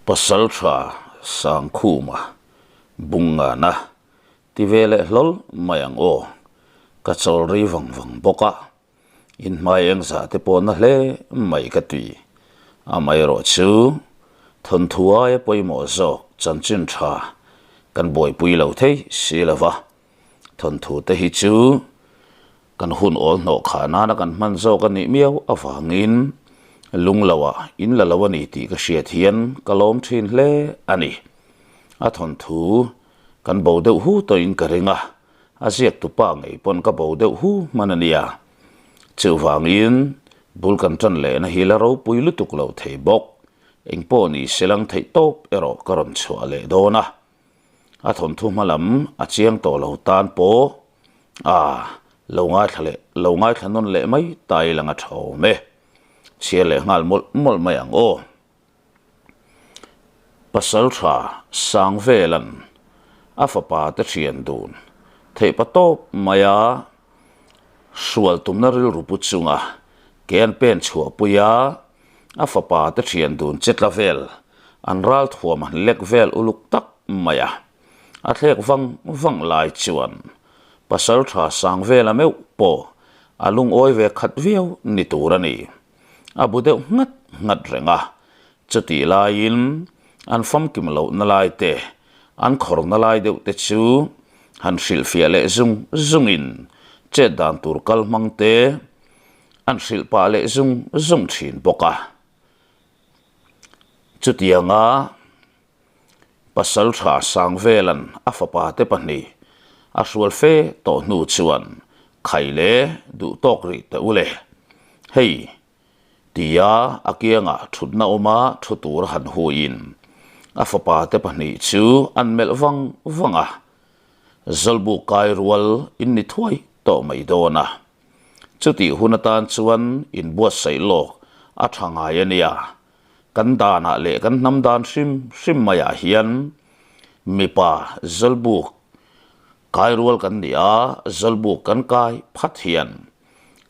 Pasaltha Sangkhuma Bungngana ti ve leh hlawl mai ang aw. Ka chawl rei vang vang bawk a, inhmai eng zah te pawh na hle mai ka ti. Amaherawh chu thawnthu aia pawimawh zawk chanchin tha kan buaipui lo thei si lo va, thawnthu te hi chu Kan hun awl hnawh khah nana kan hman zawk a nih miau avangin lung loah in la lo a ni tih ka hriat hian ka lawm thin hle a ni. A thawnthu kan bo deuh hu tawhin ka ring a, a ziaktupa ngei pawn ka bo deuh hu hman a nia. Chuvangin bul kan tan lehna hi la ropui lutuk lo thei bawk. Engpawh ni selang theih tawp erawh ka rawn chhuah leh dawn a. A thawnthu hma lam a chiang tawh lo tan pawh a lo ngaithla leh lo ngaithla nawn leh mai ta ilang a tha awm e. Chhiar leh nghal mawlh mawlh mai ang aw. Pasaltha Sangvelan a fapa te thian dun theih pa tawp mai a hrual tumna rilru pu chunga ke an pen chhuahpui a, A fapa te thian dun che tla vel, an ral thuam han lek vel uluk tak mai a. A thlek vang vang lai chuan pasal tha sang vela meuh pawh a lungawi ve khat viau ni tur a ni. A bu deuh nghat nghat reng a, chutih laiin an famkim lohna lai te, an khawrna lai deuh te chu han hrilhfiah leh zung zungin chet dan tur kal hmang te, An hrilh pah leh zung zung thin bawk a. Chutianga pasal tha Sangvelan a fapa te pahnih a hrual fe tawh hnu chuan khai le duh tawk rih teh u le. Hei tia a kiangah thutna awma thu tur a han huiin a fapa te pahnih chu an melh vang vang a. Zawlbuk kai rual in ni thuai tawh mai dawn a. Chutih hun atan chuan inbuatsaih lawk a tha ngai a nia. Kan danah leh kan hnam dan hrim hrim maiah hian mipa zawlbuk kai rual kan ni a, zawlbuk kan kai phat hian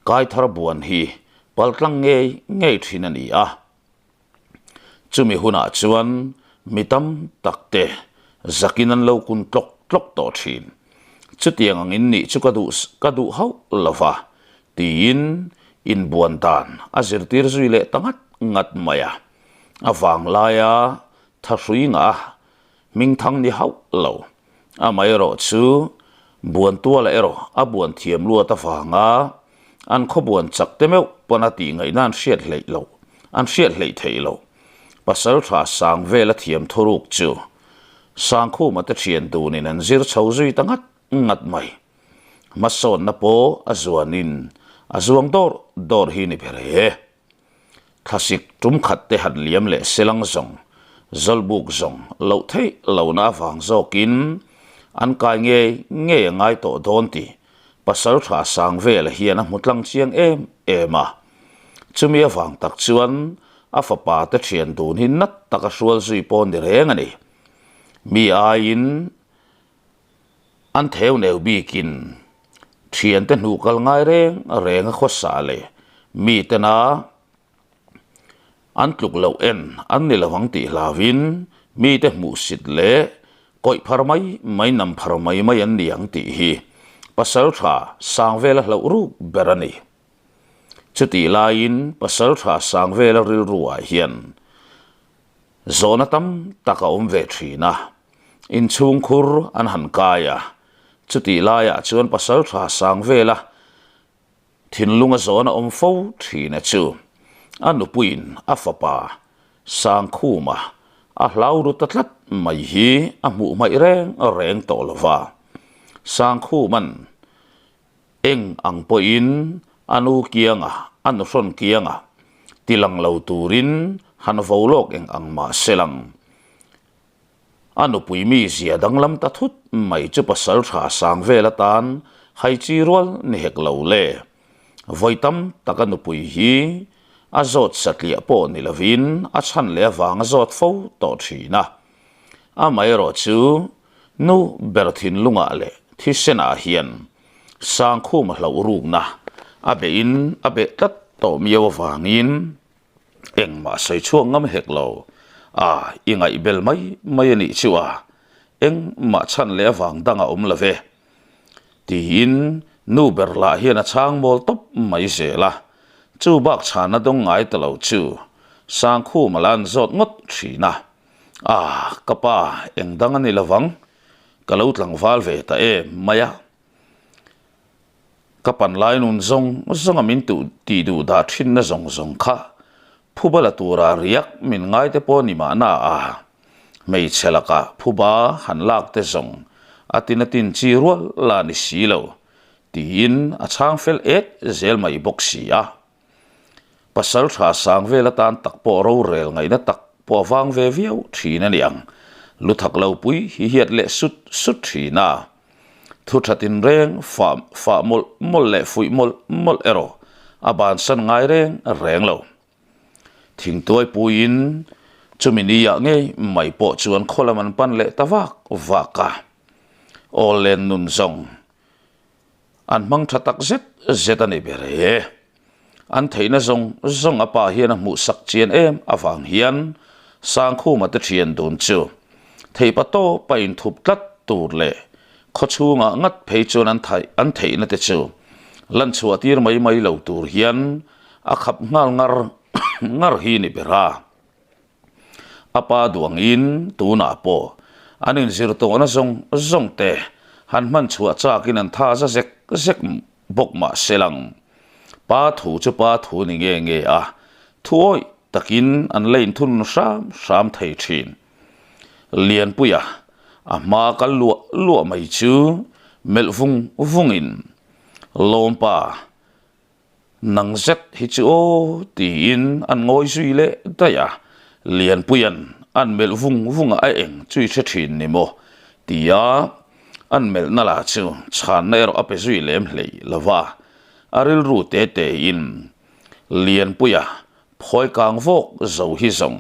kai thar buan hi paltlang ngei ngei thin a ni a. Chumi hunah chuan mi tam tak te zakin an lo kun tlawk tlawk tawh thin. Chutiang angin nih chu ka duh ka duh hauh lo va, tiin inbuan dan a zirtir zui leh ta ngat ngat mai a. A vanglaia thahrui ngah a hmingthang ni hauh lo. Amaherawh chu buantuala erawh a buan thiam luat avanga an khawbuan chak te meuh pawn a tih ngaihna an hriat hleih loh, an hriat hleih theih loh. Pasal tha sang vel a thiam thuruk chu Sangkhuma te thian dunin an zir chho zui ta ngat ngat mai. Hmasawnna pawh a zuanin a zuang dawr dawr hi ni ber e. Thlasik tum khat te han liam leh selang zawng, zawlbuk zawng loh theih lohna avang zawkin an kai ngei ngei a ngai tawh dawn tih pasal tha sang vela hian a hmu tlang chiang em em a. Chumi avang tak chuan a fapa te thian dun hi nat taka hrual zui pawh ni reng a ni. Mi aiin An theu neu bikin thiante hnu kal ngai reng reng a khawsa leh mitena an tluk loh en an ni lo ang tih hlauhin mite hmuhsit leh kawih phar mai mai nam phar mai mai an ni ang tih hi pasal tha sang vela hlauh ruk ber a ni. Chutih laiin pasal tha sang vela rilru ah hian Zawhna tam tak a awm ve thin a, inchhungkhur an han kai a, chutih laiah chuan pasal tha sang vela thinlunga zawhna awm fo thin a chu a nupuiin a fapa Sangkhuma a hlau ru ta tlat mai hi a hmuh hmaih reng reng tawh lo va, Sangkhuma'n Eng ang pawhin a nu kianga, a nuhrawn kianga tilang lo turin han vo lawk eng ang mah se lang. A nupui mizia danglam ta thut mai chu pasal tha sang vel atan hai chi rual ni hek lo le. Vawi tam tak a nupui hi a zawt satliah pawh ni lovin a chhan leh avang a zawt fo tawh thin a. Amaherawh chu nu ber thinlungah leh thisenah hian Sangkhuma hlauh rukna a beihin a beh tlat tawh miau avangin engmah sawi chhuak ngam hek lo. A, i ngaihbel mai mai a nih chu a, engmah chhan leh avang dang a awm lo ve. Tiin nu ber lah hian a chhang mawl tawp mai zel a, chu bak chhana dawng ngai ta lo chu Sangkhuma la an zawt ngawt thin a, A, ka pa eng dang a ni lo vang, ka lo tlangval ve ta em mai a. Ka pan lai nun zawng zawng a min tuh tih duh dah thinna zawng zawng kha phuba la tura riak min ngai te pawh ni mahna a, hmeichhe lakah phuba han lak te zawng a tin a tin chi rual la ni si lo tiin a chhang fel et zel mai bawk si a. Pasal tha sang vel atan tak pawh rorel ngaihna tak pawh a vang ve viau thin a ni ang. Lu thak lo pui hi hiat leh sut sut thin a. Thu tha tinreng fah fah mawlh mawlh leh fuih mawlh mawlh erawh a bansan ngai reng reng lo. Thingtuai puiin chumi ni ah ngei mai pawh chuan khaw lam an pan leh ta vak vak a. Awllen nun zawng An hmang tha tak zet zet a ni ber e. An theihna zawng zawng a pa hian a hmuhsak chian em avang hian Sangkhuma te thian dun chu theipa tawpa inthup tlat tur leh khawchhungah ngat phei chuan an thaih an theihna te chu lanchhuah tir mai mai lo tur hian a khap nghal ngar ngar hi ni ber a. A pa duangin tunah pawh an inzir tawhna zawng zawng te han hman chhuah chakin an tha za zek zek bawk mah se lang. Pa thu chu pa thu ni nge nge a, thu awih takin an la inthun hram hram thei thin. Lianpuia a hma kal luah luah mai chu melh vung vungin Lawmpa Nang zet hi chu aw tiin an ngawi zui leh daih a, Lianpuia'n an melh vung vung a a eng chu i hre thin ni maw? tia an melhna lah chu chhanna erawh a pe zui lem hlei lo va, a rilru te tein Lianpuia phawi kang vawk zo hi zawng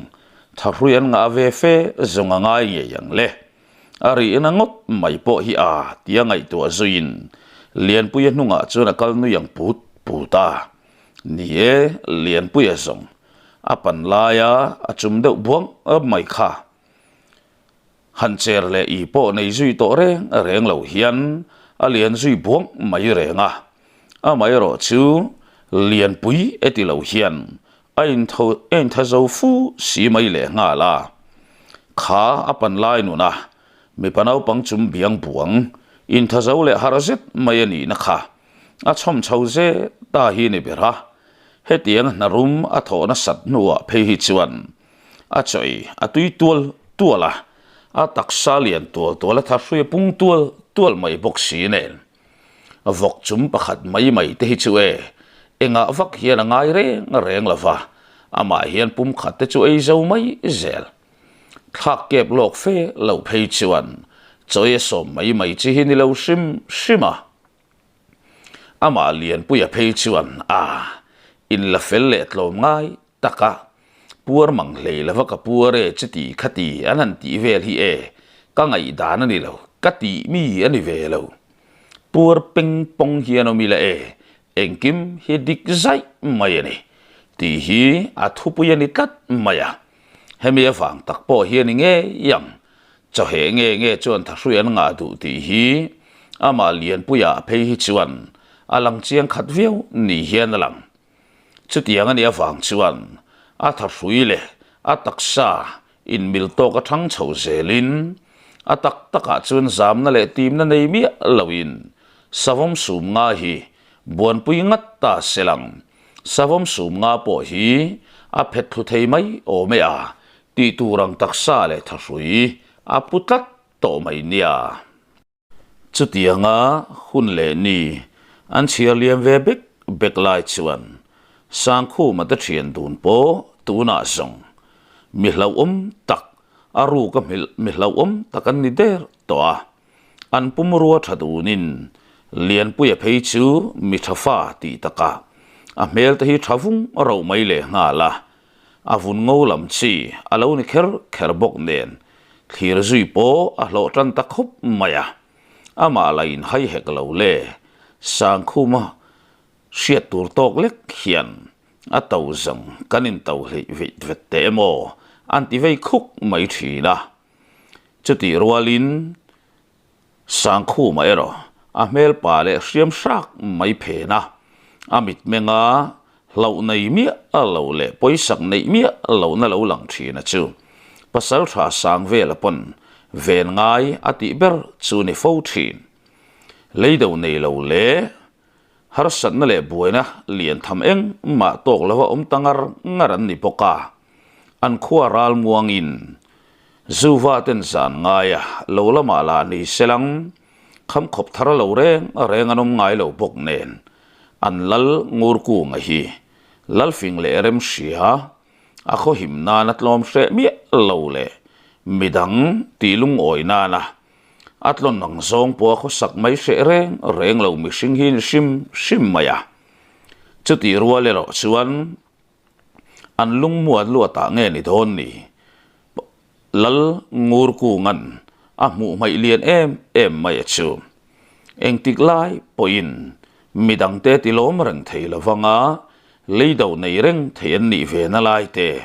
thahrui an ngah ve fe zawng a ngai ngei ang le. A rihna ngawt mai pawh hi a tia ngaihtuah zuiin Lianpuia hnungah chuan a kal nui ang put put a. Ni e, Lianpuia zawng a pan laia a chum deuh buang mai kha. Han cher leh i pawh nei zui tawh reng reng lo hian a lian zui buang mai reng a. Amaherawh chu Lianpui e ti lo hian A intha zo fu si mai leh nghal a, kha a pan lai nuna mipa naupang chum biang buang intha zo leh har zet mai a nihna kha a chhawm chho zet ta hi ni ber a, hetiang hna rum a thawh nasat hnuah phei hi chuan a chawi a tui tual tual a, a taksa lian tual tual a thahrui a pung tual tual mai bawk si nen. Vawk chum pakhat mai mai te hi chu e, engah vak hian a ngai reng reng lo va, amah hian pum khat te chu ei zo mai zel. Thlak kep lawk fe loh phei chuan chawi a sawm mai mai chi hi ni lo hrim hrim a. Amah Lianpuia phei chuan a in la fel leh tlawm ngai tak a, puar mang hlei lova ka puar e chuti khati an han tih vel hi e, ka ngaihdan a ni lo, ka tih mi a ni ve lo. Puar peng pawng hian awm ila e, engkim hi dik zaih mai a ni tih hi a thupui a ni tlat mai a, hemi avang tak pawh hi a ni ngei ang, chawheh nge nge chuan thahrui an ngah duh tih hi amah Lianpuia phei hi chuan a lang chiang khat viau ni hian a lang. Chutiang a nih avang chuan a thahrui leh a taksa inmil tawk a thang chho zelin a tak takah chuan zamna leh timna nei miah loin savawm sum nga hi buanpui ngat ta se lang. Savawm sum nga pawh hi a phet thlu thei mai awm e a tih tur ang taksa leh thahrui a pu tlat tawh mai nia. Chutianga hun leh ni an chhiar liam ve bek bek lai chuan Sangkhuma te thian dun pawh tunah zawng mi hlauhawm tak a ruka mi hlauhawm tak an ni der tawh a, an pumrua tha dunin Lianpuia phei chu mi tha fa tih takah a hmel te hi tha vung rauh mai leh nghal a, A vun ngo lam chi a lo ni kher kher bawk nen thlir zui pawh a hlawh tan ta khawp mai a, amah la in hai hek lo le, Sangkhuma hriat tur tawk lek hian a to zawng kan in to hleih veit vet teh emaw? an ti vei khuk mai thin a. Chutih rualin Sangkhuma erawh a hmel pa leh hriam hrak mai phen a, a mitmenga hlauh nei miah lo leh pawisak neih miah lohna lo lang thin a chu Pasaltha Sangvela pawn ven ngai a tih ber chu ni fo thin. Leido nei lo leh harsatna leh buaina lian tham engmah tawk lova awm ta ngar ngar an ni bawk a, an khua ral muangin Zuva ten zan ngaia lo lamah lah ni selang kham khawp thar lo reng reng an awm ngai lo bawk nen an lal ngur kunga hi lalfing leh rem hria a khawhim nana tlawm hreh miah lo leh midang tih lungawi nana A tlawn ang zawng pawh a khawsak mai hreh reng reng lo mihring hi ni hrim hrim mai a. Chutih rual erawh chuan an lungmuan luatah nge ni dawn ni? Lal Ngur Kunga'n a hmuh hmaih lian em em mai a chu. Engtik lai pawhin midangte ti lawm reng thei lovanga leido nei reng thei an nih ve na lai te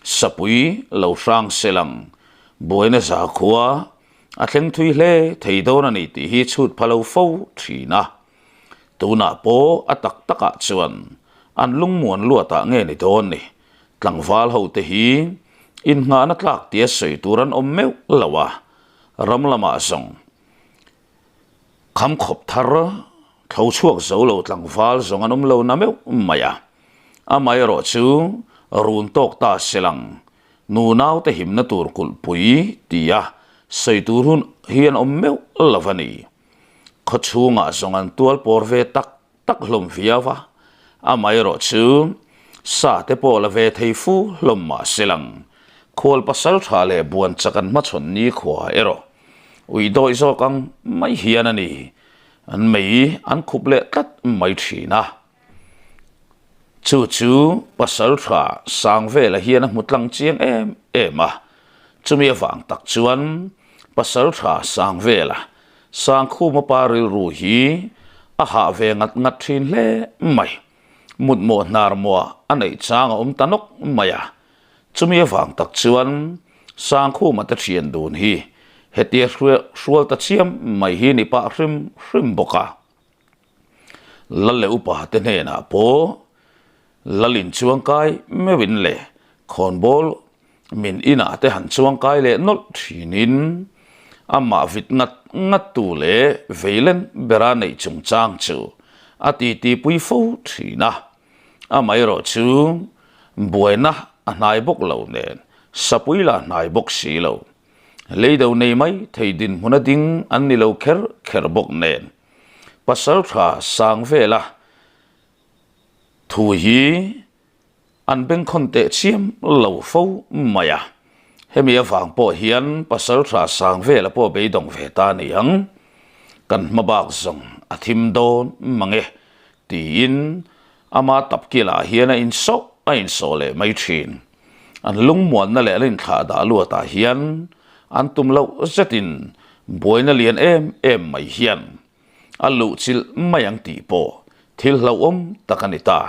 Sapui lo hrang selang buaina zakhua a thleng thui hle thei dawn a ni tih hi chhut pha lo fo thin a. Tunah pawh a tak takah chuan an lungmuan luatah nge ni dawn ni, tlangval hote hi innghahna tlak tia sawi tur an awm meuh lo a, ram lamah zawng Kham khawp thar tho chhuak zo lo tlangval zawng an awm lo na meuh mai a, amaherawh chu run tawk ta se lang nu naute himna tur kulhpui tia sawi tur hun hi an awm meuh lo a ni. Khawchhungah zawng an tual pawr ve tak tak hlawm viau a, amaherawh chu sa te pawh la ve thei fu hlawm mah se lang khual pasal tha leh buan chak an hmachhawn nikhua erawh ui dawih zawk ang mai hian a ni, an mei an khup leh tlat mai thin a. Chu chu pasal tha sang vela hian a hmu tlang chiang em em a, chumi avang tak chuan pasal tha sang vela Sangkhuma pa rilru hi a hah ve ngat ngat thin hle mai. Mutmawh hnar muah a neih chang a awm ta nawk mai a. Chumi avang tak chuan Sangkhuma te thian dun hi hetia hrual ta chiam mai hi ni pah hrim hrim bawk a. Lal leh upa te hnenah pawh Lal in chuangkai meuhin leh khawnbawl min inah te han chuangkai leh nawlh thinin amah vit ngat ngat tu leh veilen bera neih chungchang chu a titi pui fo thin a. Amaherawh chu buaina a hnai bawk lo nen sapui lah hnai bawk si lo. Leido nei mai thei dinhmun a ding an ni lo kher kher bawk nen pasal tha sang vela Thu hi an bengkhawn teh chiam lo fo mai a, hemi avang pawh hian Pasaltha Sangvela pawh beidawng ve ta a ni ang, kan hma bak zawng a thim dawn mang e tiin ama tapkilah hian a insawh a insawh leh mai thin. An lungmuanna leh an inthlah dah luatah hian an tum loh zetin buaina lian em em mai hian A luh chilh mai ang tih pawh thil hlauhawm tak a ni ta.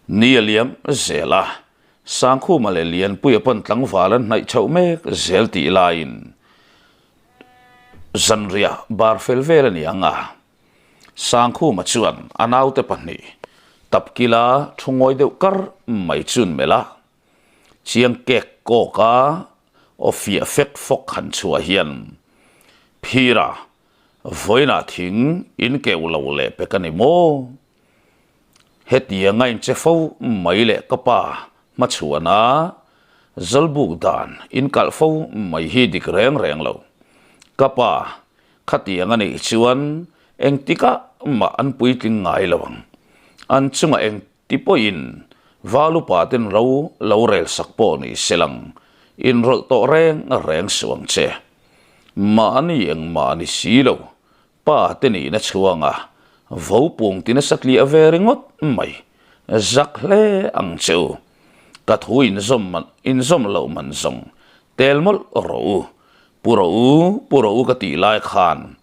Ni a liam zel a, Sangkhuma leh Lianpuia pawn tlangval an hnaih chhoh mek zel tih laiin zanriah bar fel vel a ni ang a. Sangkhuma chuan a naute pahnih tapkila thu ngawi deuh kar mai chun melh a. Chiang kek kawk a aw fiah fek fawk han chhuah hian Phira vawiinah thing in keuh lo leh pek a ni maw? Hetianga in che fo mai leh ka pa hmachhuana Zalbuk dan in kalh fo mai hi dik reng reng lo. Ka pa khatiang a nih chuan engtikah mah an puitling ngai lo ang. An chungah eng Ti pawhin val upa ten ro lo rel sak pawh ni se lang, inrawlh tawh reng reng suh ang che. Mahni engmah ni si lo, pa te nihna chhuanga vo pung ti nasa tliah ve ringawt mai, zak hle ang che u. Ka thu inzawm man inzawm loh man zawng tel mawlh rawh u, pu rawh u, pu rawh u ka tih lai khan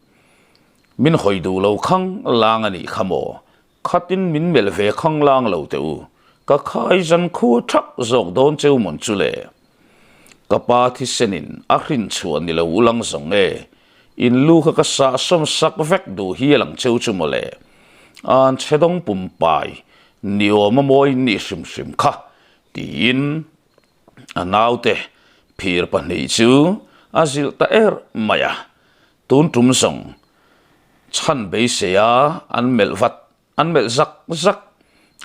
min hawi duh lo khang lang a nih kha maw? Khatin min melh ve khanglang lo teh u, Ka khai zan khu thak zawk dawn cheu mawn chu le. Ka pa thisenin a hrin chhuah ni lo ulang zawng e, in lu kha ka sah sawm sak vek duh hi a lang cheu chu maw le. An chhe dawng pumpai ni awm a mawi nih hrim hrim kha tiin a naute phir pahnih chu a zilh ta er mai a. Tun tum zawng chhan beisei a an melh vat An melh zak zak.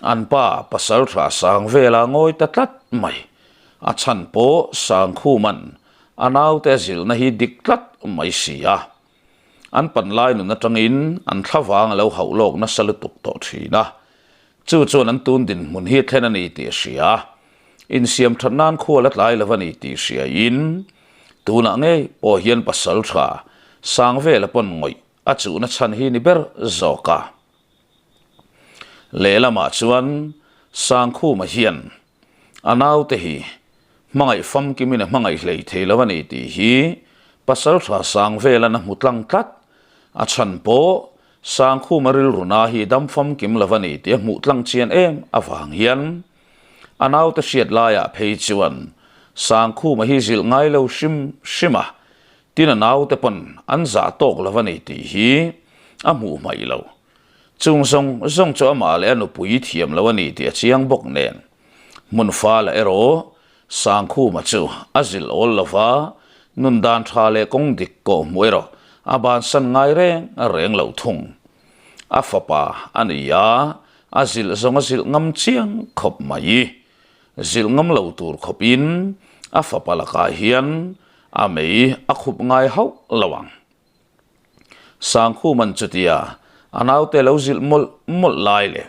An pa pasal tha sang vela ngawi ta tlat mai. A chhan pawh Sangkhuman a naute a zilhna hi dik tlat mai si a. An panlai nun atangin an thlavang a lo hauh lawk nasa lutuk tawh thin a. Chu chuan an tun dinhmun hi thlen a ni tih a hria. Insiam that nan khual a tlai lo a ni tih hriain tunah ngei pawh hian pasal tha sang vela pawn ngawih A chuhna chhan hi ni ber zawk a. Lehlamah chuan Sangkhuma hian a naute hi hmangaih famkimin a hmangaih hlei thei lo a ni tih hi Pasaltha Sangvelan a hmu tlang tlat. A chhan pawh Sangkhuma rilruna hi dam famkim lo a ni tih a hmuh tlang chian em avang hian a naute hriat laiah phei chuan Sangkhuma hi zilh ngai lo hrim hrim a. Tin a naute pawn an zah tawk lo a ni tih hi a hmuh hmaih lo. Chung zawng zawng chu amah leh a nupui thiam lo a ni tih a chiang bawk nen. Hmun fala erawh Sangkhuma chu a zilh awl lo va, nun dan tha leh kawng dik kawh hmuh erawh a bansan ngai reng reng lo thung. A fapa a ni a, a zilh zawng a zilh ngam chiang khawp mai. Zilh ngam lo tur khawpin a fapa lakah hian a mei a khup ngai hauh lo ang. Sangkhuman chutia a naute lo zilh mawlh mawlh lai leh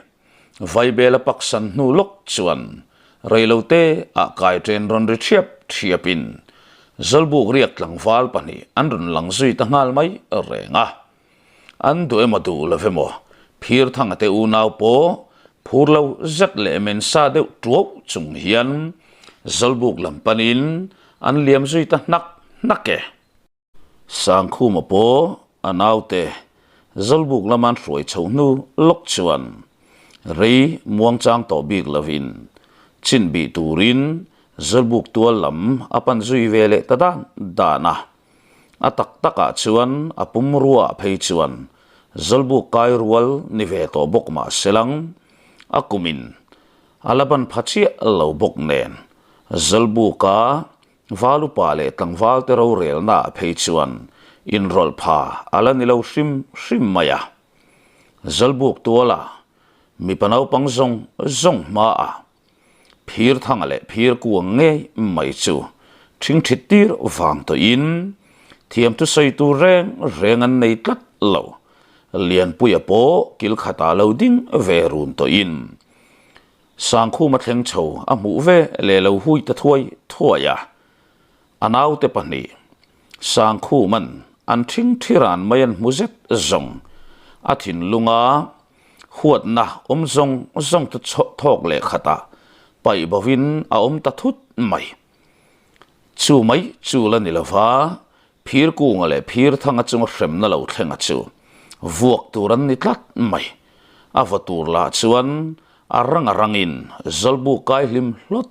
Vaibel a paksan hnu lawk chuan reilote ah kai ṭen rawn ri ṭhiap ṭhiapin Zawlbuk riak tlangval pahnih an rawn lang zui ta nghal mai reng a. An duh emaw duh lo emaw Phirthanga te unau pawh phur lo zet leh men sa deuh tuau chung hian Zawlbuk lam panin an liam zui ta hnak hnak e. Sangkhuma pawh a naute Zawlbuk lama an hruai chho hnu lawk chuan rei muangchang tawh bik lovin chin bih turin Zawlbuk tual lam a pan zui ve leh ta dan dan a. A tak takah chuan a pumruaah phei chuan Zawlbuk kai rual ni ve tawh bawk mah selang, a kumin a la ban pha chiah lo bawk nen Zawlbuka valupa leh tlangvalte rorelnaah phei chuan inrawlh pha a la ni lo hrim hrim mai a. Zawlbuk tuala mipa naupang zawng zawng hmaah Phir thanga leh phir kuang ngei mai chu ṭhingṭhit tir vang tawhin thiam thusawi tur reng reng an nei tlat lo. Lianpuia pawh kil khatah lo ding ve run tawhin Sangkhuma thleng chho a hmuh ve leh lo hui ta thuai thuai a. A naute pahnih Sangkhuman an ṭhingṭhi ran mai an hmu zet zawng a thinlunga Huatna awm zawng zawng chu thawk leh khatah paih bovin a awm ta thut mai. Chu mai chu la ni lova, phir kunga leh phir thanga chunga hremna lo thlenga chu vuak tur an ni tlat mai. A vaw tur lah chuan a rang a rangin Zawlbu kai hlim hlawt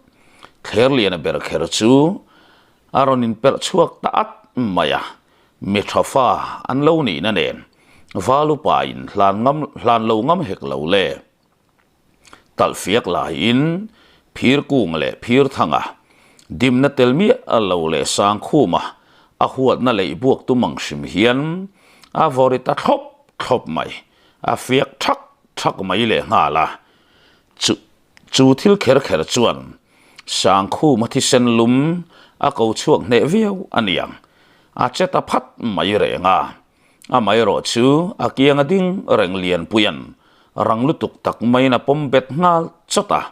Thlerliana ber kher chu a rawn inperh chhuak ta at mai a. Mi tha fa an lo nihna nen Valupa in hlan ngam hlan lo ngam hek lo le. Talhfiak laiin Phir Kung leh Phir Thanga dimna tel miah lo leh Sangkhuma a huatna leih buak tum ang hrim hian a vawri ta thlawp thlawp mai, a fiak thak thak mai leh nghal a. Chu Chu thil kher kher chuan Sangkhuma thisen lum a ko chhuak hneh viau a niang. A che ta phat mai reng a. Amaherawh chu a kianga ding reng Lianpuia'n rang lutuk tak maiin a pawm bet nghal chawt a.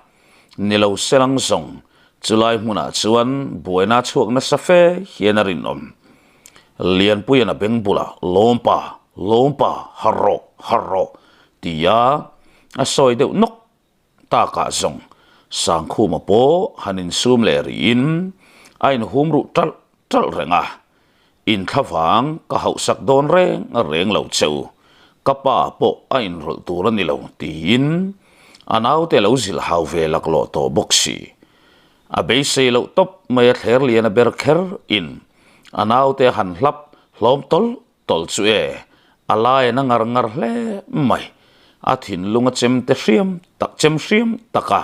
Ni lo selang zawng chulai hmunah chuan buaina chhuak nasa fe hian a rinawm. Lianpuia'n a beng bulah Lawmpa, Lawmpa, harh rawh, harh rawh tia a sawi deuh nawk Takah zawng Sangkhuma pawh han insum leh rihin a inhum ruh ṭalh ṭalh reng a, Inthlavang ka hauhsak dawn reng reng lo che u, ka pa pawh a inrawlh tur a ni lo tiin A naute lo zilh hau ve laklawh tawh bawk si. A beisei loh tawp mai a thler lian a ber kher in a naute a han hlap hlawm tawlh tawlh chu e, a lai a na ngar ngar hle mai. A thinlung a chem te hriam tak chem hriam tak a,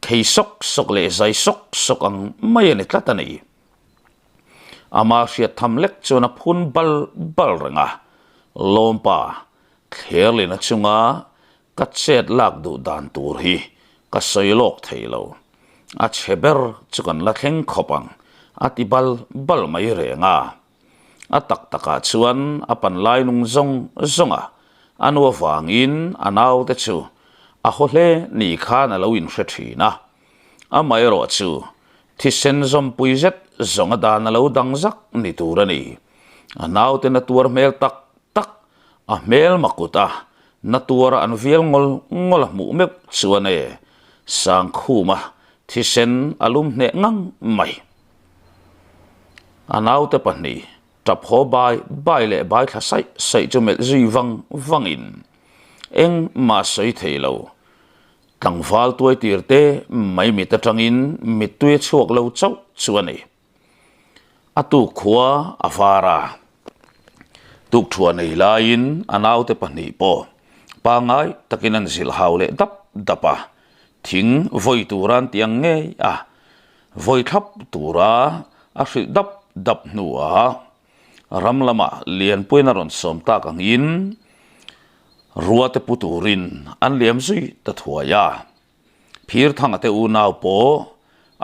khei sawk sawk leh zai sawk sawk ang mai a ni tlat a ni. Ama hriat tham lek chuan a phun bal bal reng a, Lawmpa, Thlerlina chunga ka chet lak duh dan tur hi ka sawi lawk thei lo. A chhe ber chu kan la thleng khawp ang, a ti bal bal mai reng a. A tak takah chuan a pan lai nung zawng zawng a, a nu avangin a naute chu a haw hle ni khan a lo inhre thin a. Amaherawh chu thisen zawmpui zet zawng a dan a lo dang zak ni tur a ni. A naute na tuar hmel tak tak, a hmelma kut a na tuara an vial ngawl ngawl a hmuh meuh chuan e Sangkhuma thisen a lum hneh ngang mai. A naute pahnih tap haw bai bai leh bai thla saih saih chu melh zui vang vangin engmah sawi thei lo. Tlangval tuai tir te mai mit atangin mittui a chhuak lo chauh chu a ni. A tuk khua a var a, tukthuah nei laiin a naute pahnih pawh pangngai takin an zilh hau leh dap dap a, thing vawi tura an ti ang ngei a, vawi thlap tura a hrilh dap dap hnuah ram lamah Lianpuiin a rawn sawm tak angin ruate pu turin an liam zui ta thuai a. Phirthanga te unau pawh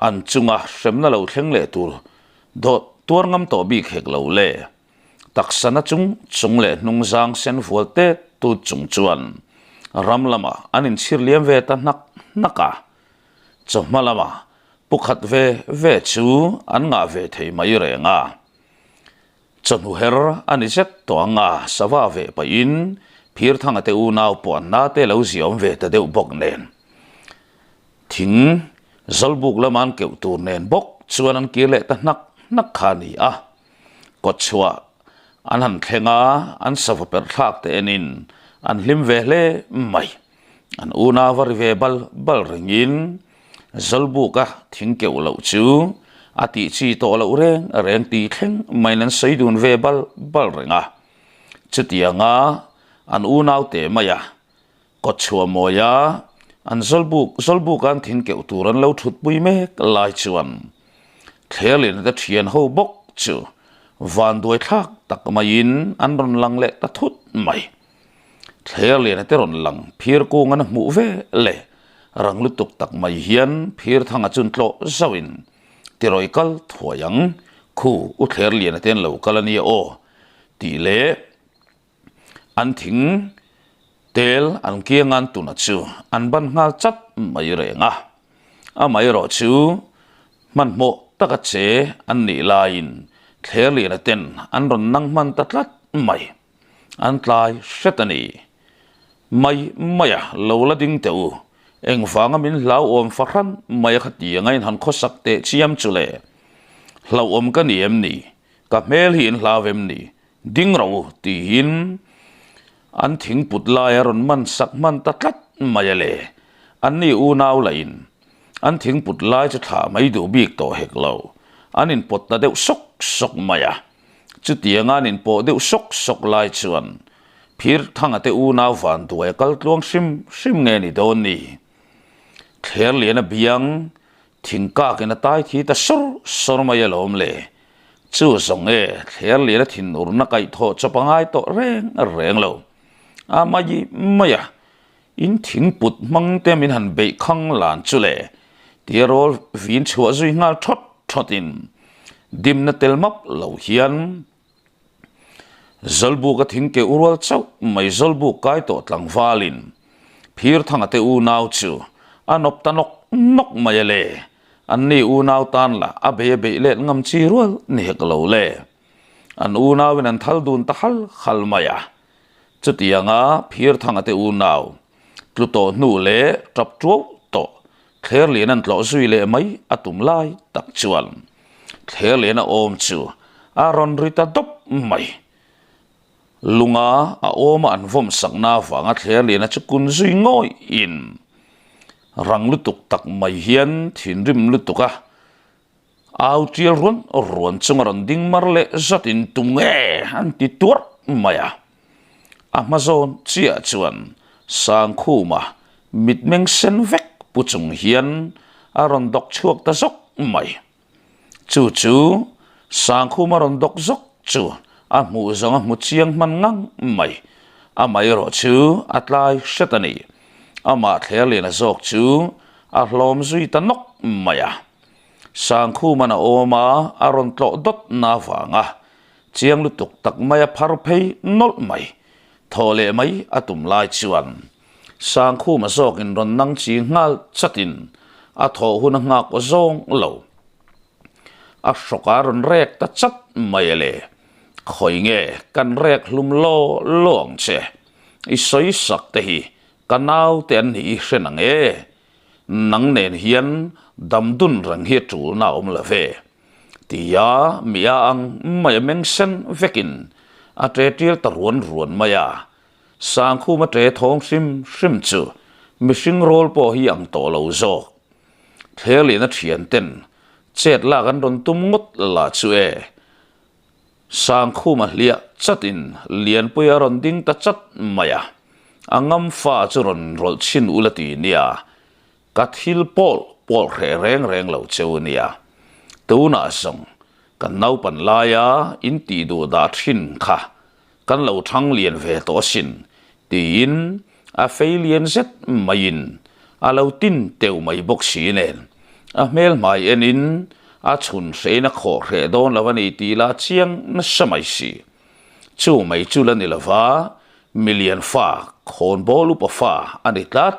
an chunga hremna lo thleng leh tur dawt tuar ngam tawh bik hek lo le. Taksana chung chung leh hnungzang sen vual tet tut chung chuan ram lamah an inchhir liam ve ta hnak hnak a. Chawhma lamah pu khat ve ve chu an ngah ve thei mai reng a. Chawhnu her a ni zet tawh ang a, sava ve pahin Phirthanga te unau pawh an nate lo ziaawm ve ta deuh bawk nen. Thing Zawlbuk lama an keuh tur nen bawk chuan an kir leh ta hnak hnak kha a ni a. Kawtchhuah an han thleng a, an sava perh thlak te enin an hlim ve hle mai. An unau a ri ve bal bal rengin Zawlbuka thing keuh loh chu a tih chi tawh loh reng reng ti thleng maiin an sawi dun ve bal bal reng a. Chutianga an unau teh mai a, kawtchhuah mawia an Zawlbuk Zawlbuka an thing keuh tur an lo thutpui mek lai chuan Thlerlin te thian ho bawk chu vanduai thlak tak maiin an rawn lang leh ta thut mai. Thlerliana te rawn lang phir kung an hmuh ve le rang lutuk tak mai hian phir thanga chun tlawh zauhin tirawi kal thuai ang khu u Thlerliana te an lo kal a nia aw tih leh an thing tel an kiang an tuna chu an ban nghal chat mai reng a. Amaherawh chu hmanhmawh taka che an nih laiin Thlerliana ten an rawn nang hman ta tlat mai. An tlai hret a ni. Mai mai a, lo la ding teh u. Engvanga min hlauhawm fahran mai a khati anga in han khawsak teh chiam chu le. Hlauhawm ka ni em ni? Ka hmel hi in hlau em ni? Ding rawh u tiin an thing put lai a rawn man sak hman ta tlat mai a le. An ni unau lah in an thing put lai chu thlah mai duh bik tawh hek lo. An inpawt ta deuh sawk sawk mai a. Chutianga an inpawh deuh sawk sawk lai chuan Phirthanga te unau vanduai a kal tluang hrim hrim nge ni dawn ni? Thlerliana biang thing kakin a tai thi ta sawr sawr mai alawm le. Chu zawng e, Thlerliana thinurna kaihthawh chawp a ngai tawh reng reng lo. A mai mai a, in thing put hmang te min han beih khang lan chu le tia rawl vin chhuah zui nghal thawt thawt in dimna tel map lo hian Zawlbuk a thing keuh rual chauh mai Zawlbuk kai tawh tlangval in Phirthanga te unau chu a nawp ta nawk nawk mai a le an ni unau tan lah a bei a beih let ngam chi rual ni hek lo le an unau in an thal dun ta hal hal mai a. Chutianga Phirthanga te unau tlu tawh hnu leh tap tuau tawh Thlerlian an tlawh zui leh mai a tum lai tak chuan Thlerlian a awm chu a rawn ri ta dawp mai. Lunga a awma an vawm sakna avanga Thlerliana chu kun zui ngawihin. Rang lutuk tak mai hian thinrim lutuk a au tial ruan ruan chunga rawn ding mar leh zatin tunge an ti tuarh mai a. A hma zawn chiah chuan Sangkhuma mitmeng sen vek pu chung hian a rawn dawk chhuak ta zawk mai. Chu chu Sangkhuma rawn dawk zawk chu a hmuh zawng a hmu chiang hman ngang mai. Amaherawh chu a tlai hret a ni. Amah Thlerliana zawk chu a hlawm zui ta nawk mai a. Sangkhuman a awm a, a rawn tlawh dawt na vanga chiang lutuk tak mai a phar phei nawlh mai. Thaw leh mai a tum lai chuan Sangkhuma zawkin rawn nang chi nghal chatin a thawh hun a nghak aw zawng lo. A hrawk a rawn rek ta chat mai a le. Khawi nge kan rek hlum law law ang che. I sawi sak te hi ka nau te an nih i hre nang e. Nang nen hian damdun reng hi a tulna a awm lo ve. Tia mi a ang mai a meng sen vekin a ṭe ṭial ta ruan ruan mai a. Sangkhuma ṭe thawng hrim hrim chu mihring rawl pawh hi ang tawh lo zawk. Thlerliana ṭhian ten chet lak an rawn tum ngawt lah chu e. Sangkhuma hliah chatin Lianpui a rawn ding ta chat mai a, a ngam fa chu rawn rawlh chhin ula ti nia. Ka thil pawl pawl hreh reng reng lo cheu nia. Tunah zawng kan naupan laia in tih duh dah thin kha kan lo thang lian ve tawh asin tiin a fei lian zet maiin a lo tin teuh mai bawk si nen a hmel hmai enin a chhun hrein a khawh hreh dawn lo a ni tih lah chiang nasa mai si. Chu mai chu la ni lova milian fa khawnbawl upa fa a ni tlat.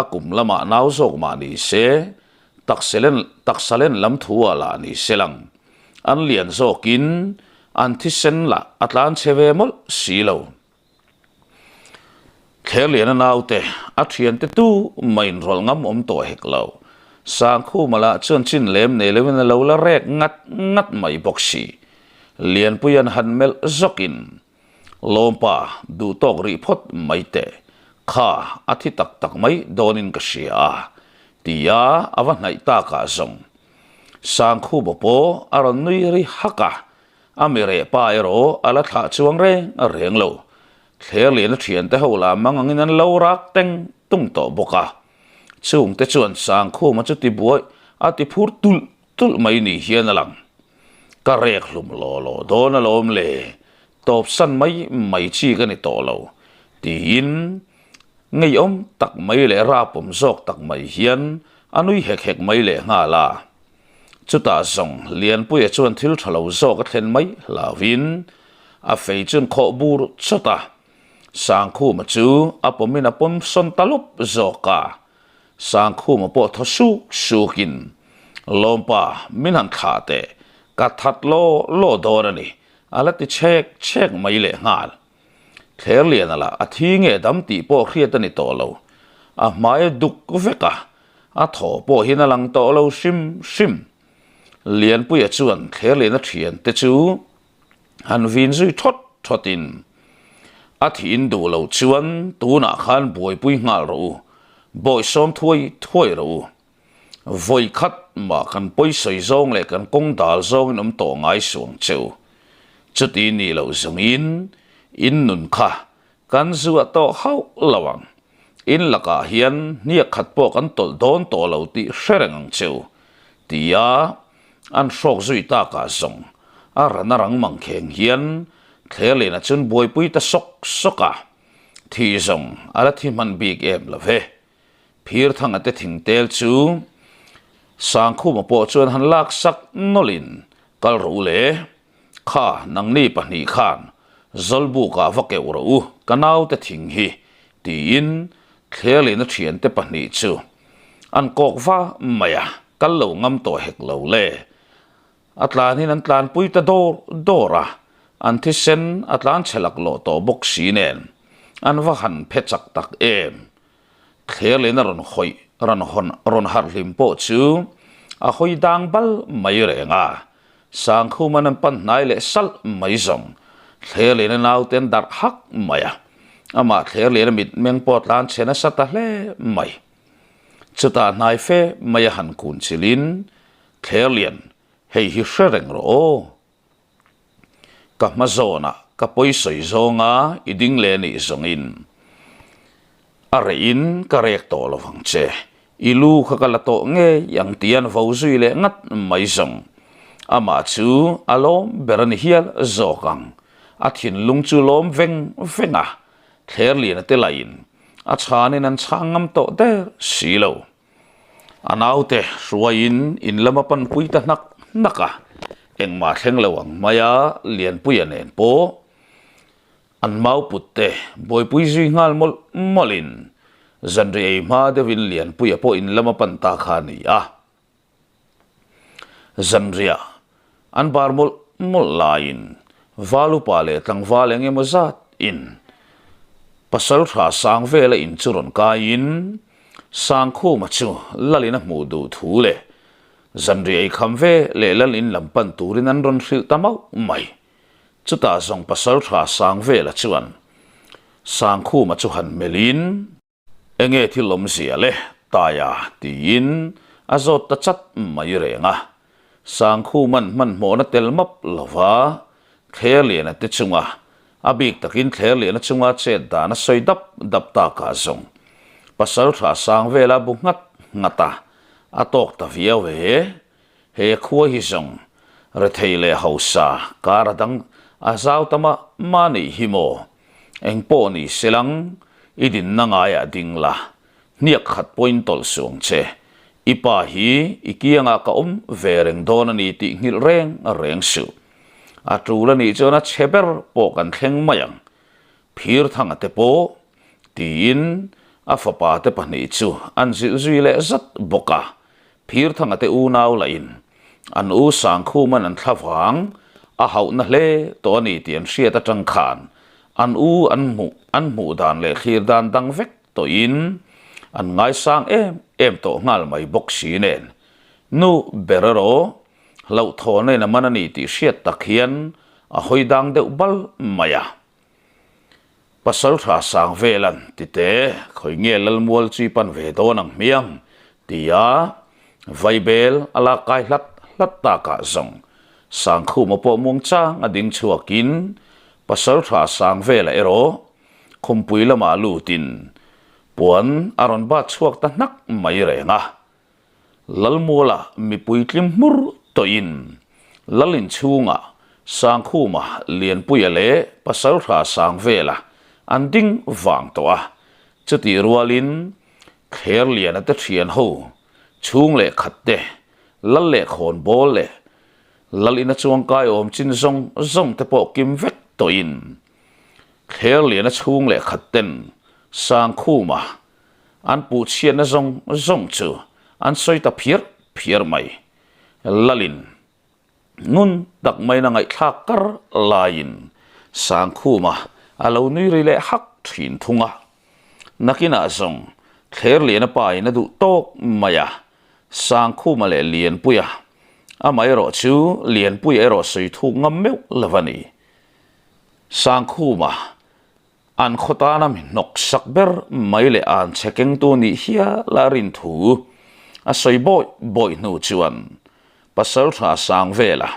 A kum lamah nau zawk mah ni se, takselen taksalen lam thu ah lah ni se lang. An lian zawkin an thisen lah a tlan chhe ve mawlh si lo. Thlerliana naute a thiante tu mah inrawlh ngam awm tawh hek lo. Sangkhuma lah chuan chin lem nei loin a lo la rek ngat ngat mai bawk si. Lianpuia'n han melh zawkin Lawmpa, duh tawk rih phawt mai teh. Kha, a thi tak tak mai dawnin ka hria a, tia a va hnaih takah zawng. Sangkhuba pawh a rawn nui ri hak a, a mi reh pa erawh a la thlah chuang reng reng lo. Thlerliana thiante ho lah mang angin an lo rak teng tung tawh bawk a. Chungte chuan Sangkhuma chu ti buai a ti phur tulh tulh mai ni hian a lang. Ka rek hlum law law dawn alawm le, tawp san mai mai chi ka ni tawh lo, tiin ngeiawm tak mai leh rapawm zawk tak mai hian a nui hek hek mai leh nghal a. Chutah zawng Lianpuia chuan thil tha lo zawk a thlen mai hlauhin a fei chuan khawh bur chawt a, Sangkhuma chu a pawmin a pawm sawn ta lawp zawk a. Sangkhuma pawh thaw suk sukin, Lawmpa, min han thlah teh, ka that law law dawn a ni, a la ti chhek chhek mai leh nghal. Thlerliana lah a thi nge dam tih pawh hriat a ni tawh lo, a hmai a duk vek a, a thaw pawh hian a lang tawh lo hrim hrim. Lianpuia chuan Thlerliana thiante chu Han vin zui thawt thawtin, A thiin duh lo chuan tunah khan buaipui nghal rawh u, bawihsawm thuai thuai rawh u. Vawi khat mah kan pawisawi zawng leh kan kawng dal zawngin awm tawh ngai suang che u. Chuti nih loh zawngin in nun kha kan zuah tawh hauh lo ang. In lakah hian hniak khat pawh kan tawlh dawn tawh lo tih hre reng ang che u, tia An hrawk zui takah zawng a ran a rang mang kheng hian Thlerliana chuan buaipui ta sawk sawk a, thi zawng a la thi hman bik em lo ve. Phirthanga te thingtel chu Sangkhuma pawh chuan han lak sak nawlhin kal rawh u le, kha nangni pahnih khan Zawlbukah va keuh rawh u ka naute thing hi tiin Thlerliana thiante pahnih chu an kawk va mai a. Kal lo ngam tawh hek lo le. A tlanin an tlanpui ta dawr dawr a, an thisen a tlan chhe laklawh tawh bawk si nen an va han phe chak tak em. Thlerlin a rawn hawi rawn hawn rawn harh hlim pawh chu a hawi dang bal mai reng a, Sangkhuman an pan hnai leh salh mai zawng Thlerlin a naute an darh hak mai a, amah Thlerlin a mitmeng pawh a tlan chhe nasa ta hle mai. Chutah hnai fe mai a han kun chilhin, Thlerlian, hei hi hre reng rawh aw. Ka hma zawnah ka pawi sawi zawnga i ding leh nih zawngin a rehin ka rek tawh lo vang che. I lu kha ka la tawh ngei ang tih an vo zui leh ngat mai zawng. Amah chu a lawm ber a ni hial zawk ang. A thinlung chu lawm veng veng a, Thlerliana te lahin a chhanin an chhang ngam tawh der si lo. A naute hruaiin in lam a panpui ta hnak hnak a, engmah thleng lo ang maia Lianpuia nen pawh an mau put te buaipui zui nghal mawlh mawlhin zanriah ei hma deuhin Lianpuia pawh in lam a pan ta kha a ni a. Zanriah an bar mawlh mawlh laiin val upa leh tlangval eng emaw zat in pasal tha sang vela in chu rawn kaiin Sangkhuma chu Lalin a hmuh duh thu leh zanriah ei kham ve leh Lalin lam pan turin an rawn hrilh ta mauh mai. Chutah zawng pasal tha sang vela chuan Sangkhuma chu han melhin, Enge thil awmzia le Taia tiin a zawt ta chat mai reng a. Sangkhuman hmanhmawhna tel map lova Thlerliana te chunga a bik takin Thlerliana chunga chet dan a sawi dap dap takah zawng Pasaltha sang vela bu nghat nghat a, a tawk ta viau e. He khua hi zawng rethei leh hausa kar a dang a zau ta mah mah nih hi maw? Eng pawh ni se lang, i dinna ngaiah ding la, hniak khat pawhin tawlh suh ang che. I pa hi i kiangah ka awm ve reng dawn a ni tih nghilh reng reng suh. A tul a nih chuan a chhe ber pawh kan thleng mai ang. Phirthanga te pawh tiin a fapa te pahnih chu an zilh zui leh zat bawk a. Phirthanga te unau lahin an u Sangkhuman an thla vang a hauhna hle tawh a ni tih an hriat atang khan an u an hmuh an hmuh dan leh thlir dan dang vek tawhin an ngaisang em em tawh nghal mai bawk si nen nu ber erawh hlauhthawhna in a man a ni tih hriat tak hian a hawi dang deuh bal mai a. Pasal tha sang velan ti te, khawi nge Lalmual chi pan ve dawn ang hmiang? tia Vaibel a lak kai hlat hlat takah zawng Sangkhuma pawh muangchang a ding chhuakin Pasal tha sang vela erawh khumpui lamah lutin puan a rawn bat chhuak ta hnak mai reng a. Lalmuala mipui tlim hmur tawhin Lal inchhungah Sangkhuma, Lianpuia leh Pasalhra Sangvela an ding vang tawh a. Chutih rualin Kherliana te thian ho chhung leh khat te, Lal leh Khawnbawl leh Lal ina chuangkai awm chin zawng zawng te pawh kim vek tawhin Kherliana chhung leh khat ten Sangkhuma An puh chhiatna zawng zawng chu an sawi ta phiar phiar mai. Lalin ngun tak maiin a ngaihthlak kar laiin Sangkhuma a lo nui ri leh hak thin thung a. Nakinah zawng Thlerliana pa in a duh tawk mai a, Sangkhuma leh Lianpuia amah erawh chu Lianpuia erawh sawi thuk ngam meuh lo a ni. Sangkhuma An khaw tana mi hnawk sak ber mai leh an chhe kengtu nih hial a rin thu a sawi bawih bawih hnu chuan Pasaltha Sangvela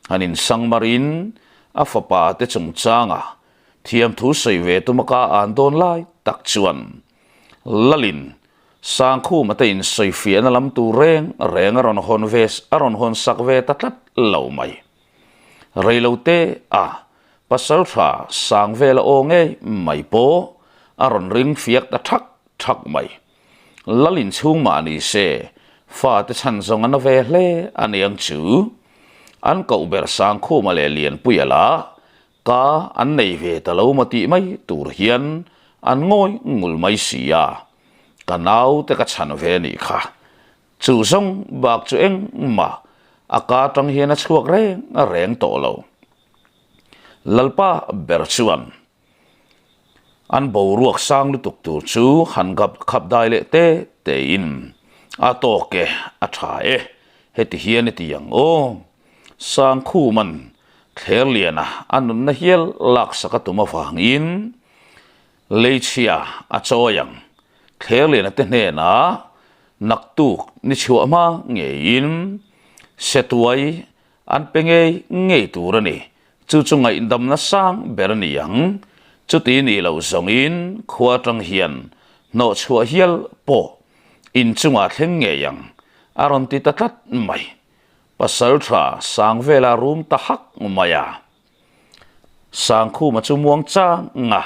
han insangmarin a fapa te chungchanga thiamthu sawi ve tuma ka an dawn lai tak chuan Lalin Sangkhuma te insawifiahna lam tur reng reng a rawn hawn ve a rawn hawn sak ve ta tlat lo mai. Reilote a Pasaltha sang vela aw ngei mai pawh a rawn ring fiak ta thak thak mai. Lal inchhung mah ni se, fate chhan zawng a na ve hle a niang chu. An koh ber Sangkhuma leh Lianpuia lah ka an nei ve ta lo maw tih mai tur hian an ngawi ngul mai si a, ka naute ka chhan ve nih kha. Chu zawng bak chu engmah a ka atang hian a chhuak reng reng tawh lo. Lalpa ber chuan an boruak sang lutuk tur chu han khap dai leh te tein a tawk e, a tha e, heti hian i ti ang aw. Sangkhuman Thlerliana a nunna hial laksak a tum avangin Leichhia a chawi ang. Thlerliana te hnenah. Naktuk ni chhuah hma ngeiin Setuai an pe ngei ngei tur a ni. Chu chu ngaihdamna sang ber a ni ang. Chuti nih loh zawngin khua atang hian hnawhchhuah hial pawh inchungah thleng ngei ang a rawn ti ta tlat mai. Pasal tha sang vela rum ta hak mai a. Sangkhuma chu muang chang a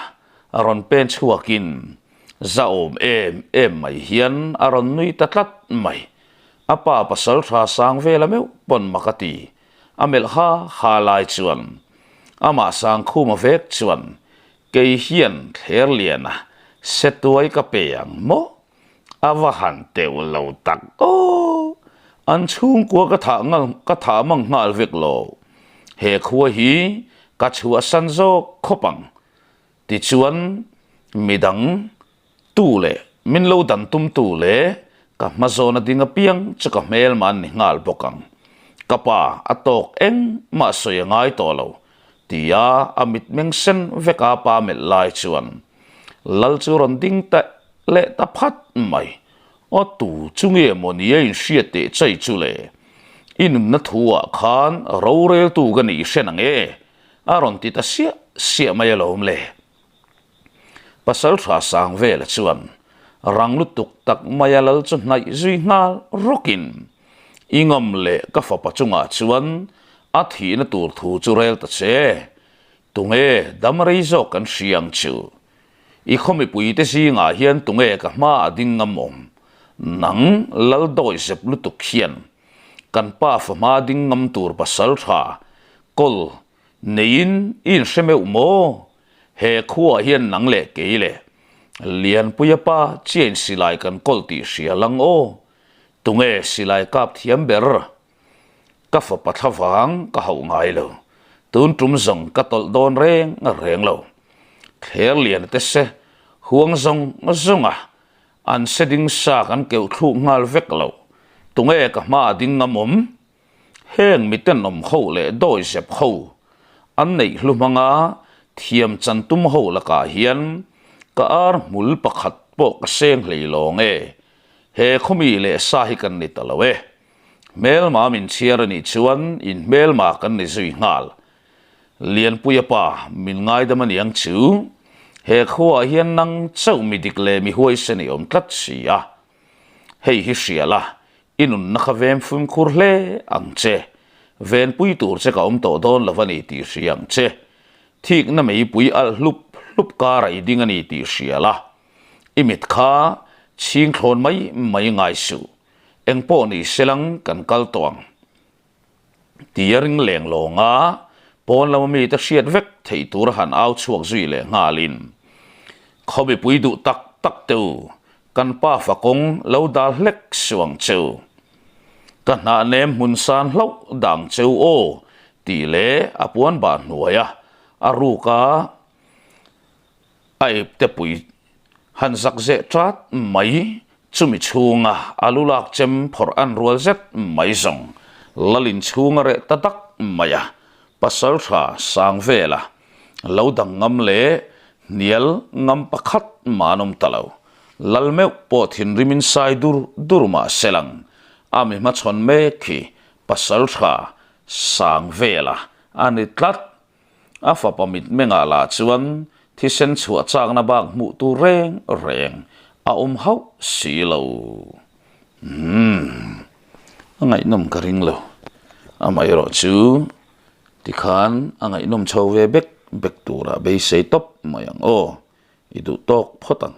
rawn pen chhuakin zahawm em em mai hian a rawn nui ta tlat mai. A pa pasal tha sang vela meuh pawn mak a ti. A melh ha ha lai chuan amah Sangkhuma vek chuan kei hian Thlerliana setuai ka pe ang maw? A va han teuh lo tak aw! An chhungkua ka thah ngal ka thah mang nghal vek lo. He khua hi ka chhuahsan zawk khawp ang. Tichuan midang tu leh min lo dan tum tu leh ka hma zawn a ding apiang chu ka hmelma an ni nghal bawk ang. Ka pa a tawk engmah sawi a ngai tawh lo tia a mitmeng sen vek a pa melh lai chuan Lal chu rawn ding ta leh ta phat mai. Aw tu chu nge maw ni a inhriat teh chai chu le? I nunna thu ah khan roreltu ka nih hre nang e, a rawn ti ta siah siah mai alawm le. Pasal tha sang vela chuan rang lutuk tak maia lal chu hnaih zui nghal rawkin i ngam leh ka fapa chungah chuan a thihna tur thu chu rel ta che. Tunge dam rei zawk kan hria ang chu? I khaw mipuite zingah hian tunge ka hma a ding ngam awm? Nang lal dawi zep lutuk hian kan pa fa hma ding ngam tur pasal tha kawl neiin i inhre meuh maw? He khuaah hian nang leh kei leh Lianpuia pa chiain silai kan kawl tih hria lang aw. Tunge silai kap thiam ber? Ka fapa thla vang ka hauh ngai lo. Tun tum zawng ka tawlh dawn reng reng lo. Thler lian te se huang zawng zawng a, an se ding sa kan keuh thluk nghal vek lo. Tunge ka hma a ding ngam awm? Heng miten awm ho leh dawi zep ho an neih hlu hmanga thiam chan tum ho lakah hian ka ar hmul pakhat pawh ka seng hlei lawng e. He khawmi leh sa hi kan ni ta lo e. Hmelma min chhiar a nih chuan in hmelma kan ni zui nghal. Lianpuia pa min ngaidam a niang chu he khuaah hian nang chauh mi dik leh mi huaisen i awm tlat si a. Hei hi hria la, i nunna kha vem fimkhur hle ang che. Venpui tur che ka awm tawh dawn lo a ni tih hria ang che. Thikna meipui alh hlup hlup karah i ding a ni tih hria la. I mit kha chhing thlawn mai mai ngai suh. Eng pawh ni selang kan kal tawh ang ti a ring leng lawng a, pawn lama mite hriat vek theih tur a han au chhuak zui leh nghalin, Khaw mipui duh tak tak te u, kan pa fa kawng lo dal hlek suh ang che u. Ka hnah nem hmun san hlauh dang che u aw tih leh a puan bah hnuai a, a ruk a a ipte pui Han zak zeh ṭat mai, chumi chhunga a lu lak chem phawrh an rual zet mai zawng Lalin chhunga reh ta dak mai a, Pasalṭha Sangvela lo dang ngam leh hnial ngam pakhat mah an awm ta lo. Lal meuh pawh thinrimin sai dur dur mah selang a mi hmachhawn mek hi Pasalṭha Sangvela a ni tlat. A fapa mitmengah lah chuan thisen chhuah chakna bak hmuh tur reng reng a awm hauh si lo. Umm, a ngaihnawm ka ring lo. Amaherawh chu tikhan a ngaihnawm chho ve bek bek turah beisei tawp mai ang aw, i duh tawk phawt ang.